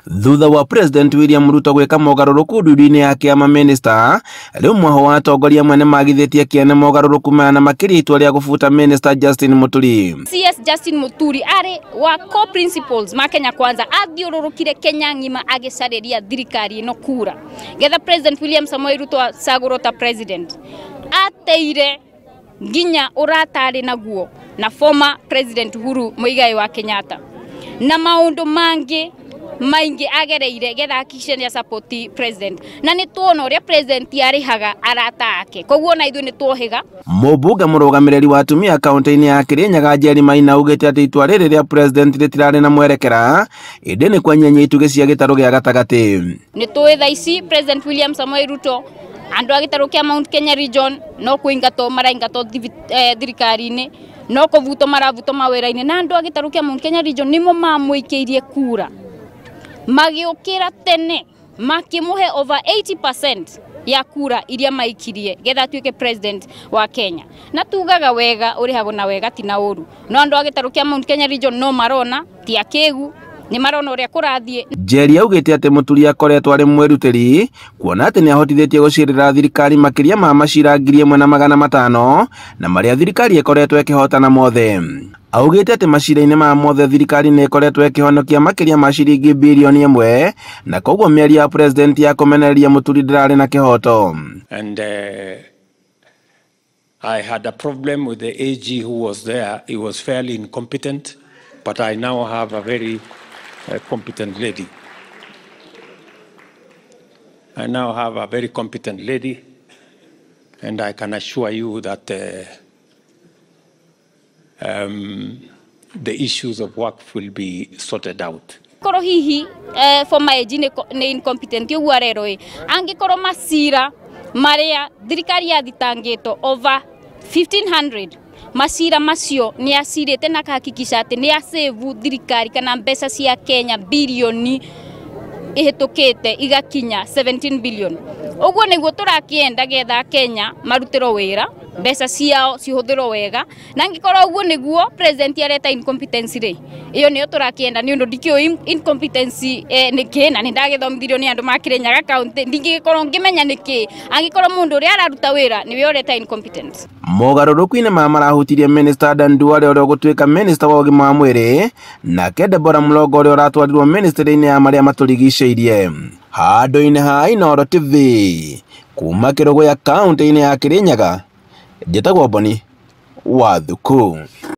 Thutha wa President William Ruto gwĩka mogarũrũku ndundu-inĩ ya kĩama minista, rĩu mwaho wa atongoria amwe nĩmagithĩtie kĩene mogarũrũku maya na makĩria itua rĩa gũbuta Minister Justin Muturi. CS Justin Muturi arĩ wa core principles ma Kenya Kwanza athiũrũrũkire Kenya ng'ima agĩcarĩria thirikari ĩno kura getha President William Samoei Ruto acagũrwo ta president. Ateire nginya ũrata arĩ naguo na former President Uhuru Muigai wa Kenyatta na maũndũ mangĩ maingĩ agereire getha hakikishe nĩ support president, na nĩ tuona ũrĩa president arĩhaga arata ake, koguo na ithuĩ nĩ tuohĩga. Mũmbunge mũrũgamĩrĩri wa atumia kaunti-inĩ ya Kirinyaga Njeri Maina augĩte atĩ itua rĩrĩ rĩa president rĩtirarĩ na mwerekera ĩndĩ nĩ kwenyenya itugĩ cia gĩtarũ gĩa gatagatĩ. Nĩ tũĩ thaa ici President William Samoei Ruto andũ a gĩtarũ kĩa Mount Kenya region no kũingatwo maraingatwo thirikari-inĩ, no kũbutwo marabutwo mawĩra-inĩ, na andũ a gĩtarũ kĩa Mount Kenya region nĩmo mamũikĩirie kura magĩũkĩra tene makĩmũhe over 80% ya kura iria maikirie getha atuĩke president wa Kenya. Na tugaga wega ũrĩhagwo na wega ti na ũru, no andũ a gĩtarũ kĩa Mount Kenya region no marona ti akĩgu, nĩ marona ũrĩa kũrathiĩ. Njeri augĩte atĩ Muturi akoretwo arĩ mwĩrutĩri kuona atĩ nĩ ahotithĩtie gũcirĩra thirikari makĩria ma macira 1500 na marĩa thirikari ĩkoretwo ĩkĩhotana mothe. Augĩte atĩ macira-inĩ maya mothe thirikari nĩ ĩkoretwo ĩkĩhonokia makĩria ma ciringi birioni 1 na koguo mĩario ya president ya kũmenereria Muturi ndĩrarĩ na kĩhoto. And I had a problem with the AG who was there. He was fairly incompetent, but I now have a very competent lady. I now have a very competent lady, and I can assure you that the issues of work will be sorted out. Korwo hihi former AG nĩ incompetent ũguo arerwo ĩ, angĩkorwo macira marĩa thirikari yathitangĩtwo over 1500 macira macio nĩ acirĩte na akahakikisha atĩ nĩ asave thirikari kana mbeca cia Kenya birioni ihĩtũkĩte igakinya 17 billion, ũguo nĩguo tũrakĩenda getha Kenya marutĩrwo wĩra, mbeca ciao cihũthĩrwo wega. Na angĩkorwo ũguo nĩguo president areta incompetency rĩ, ĩyo nĩyo tũrakĩenda, nĩ ũndũ ndikĩũĩ incompetency nĩ kĩ, na nĩ ndagĩthomithirio nĩ andũ ma Kirinyaga county, ndingĩgĩkorwo ngĩmenya nĩ kĩ angĩkorwo mũndũ ũrĩa araruta wĩra nĩwe ũreta incompetence. Mogarũrũku-inĩ maya marahutirie Minister Adan Duale ũrĩa ũgũtuĩka Minister wa ũgima wa mwĩrĩ, nake Deborah Mulongo ũrĩa ũratwarirwo ministry-inĩ ya marĩa matũrigicĩirie. Handũ-inĩ ha Inooro TV kuma Kĩrũgũya kaunti-inĩ ya Kirinyaga, njĩtagwo Boni wa Thuku.